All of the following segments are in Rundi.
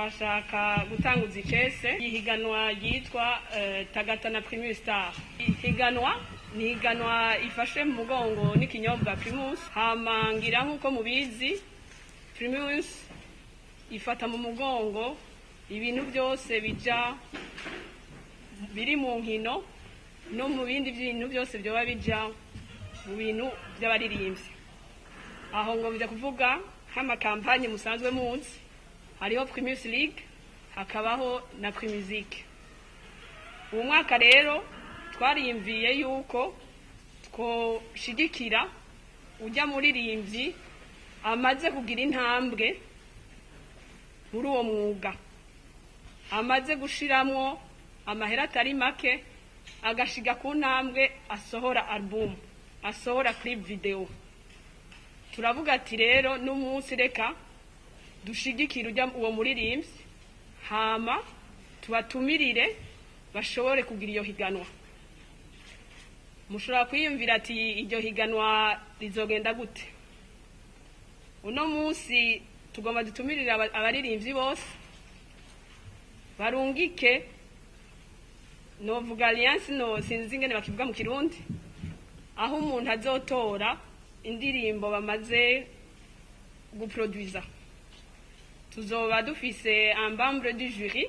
Twashaka gutanguza icese ihiganwa ryitwa Tagata na Primus Star. Ihiganwa ni ihiganwa ifashe mu mugongo n'ikinyobwa Primus. Hama ngira nk'uko mubizi, Primus ifata mu mugongo ibintu byose bija biri mu nkino no mu bindi bintu byose byoba bija mu bintu by'abaririmbyi. Aho ngo bijya kuvuga nk'amakampanye musanzwe muzi, hariho Primus League, hakabaho na Primusic. Uwo mwaka rero twariyumviye yuko twoshigikira ujya muririmbyi amaze kugira intambwe muri uwo mwuga, amaze gushiramwo amahera atari make, agashiga ku ntambwe asohora album, asohora clip video. Turavuga ati rero n'umunsi reka dushigikire ujya uwo muririmbyi, hama tubatumirire bashobore kugira iyo higanwa. Mushobora kwiyumvira ati iryo higanwa rizogenda gute? Uno munsi tugomba dutumirire abaririmbyi bose barungike, novuga alliance, no sinzi ingene bakivuga mu Kirundi, aho umuntu azotora indirimbo bamaze guproduiza. Tuzoba dufise un membre du jury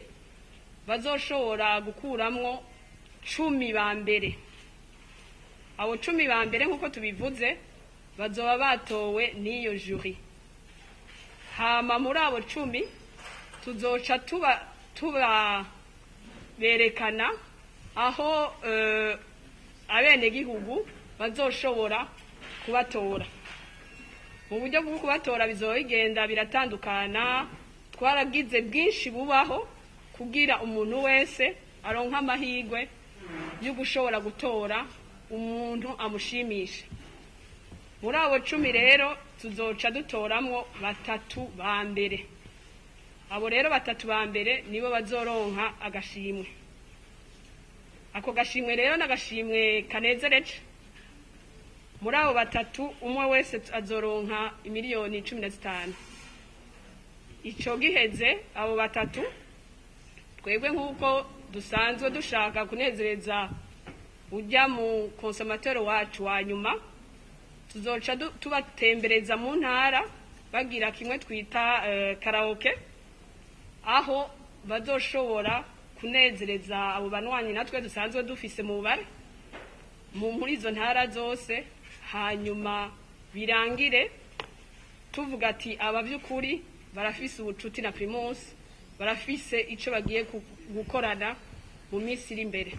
bazoshobora gukuramwo 10 ba mbere. Abo 10 ba mbere, nk'uko tubivuze, bazoba batowe n'iyo jury. Hama muri abo 10 tuzoca tuba berekana aho abenegihugu bazoshobora kubatora. Mu buryo bwo kubatora bizoba bigenda biratandukana, twaragize bwinshi bubaho kugira umuntu wese aronke amahirwe yo gushobora gutora umuntu amushimisha. Muri abo 10 rero tuzoca dutoramwo batatu ba mbere. Abo rero batatu ba mbere nibo bazoronka agashimwe. Ako gashimwe rero n'agashimwe kanezereje. Muri abo batatu umwe wese azoronka imiliyoni 15. Ico giheze, abo batatu, twebwe nk'uko dusanzwe dushaka kunezereza ujya mu consommateur wacu wa nyuma, tuzoca tubatembereza mu ntara bagira kimwe twita karaoke, aho bazoshobora kunezereza abo banywanyi natwe dusanzwe dufise mu bare muri izo ntara zose. Hanyuma birangire tuvuga ati aba by'ukuri barafise ubucuti na Primus, barafise ico bagiye gukorana mu minsi iri imbere.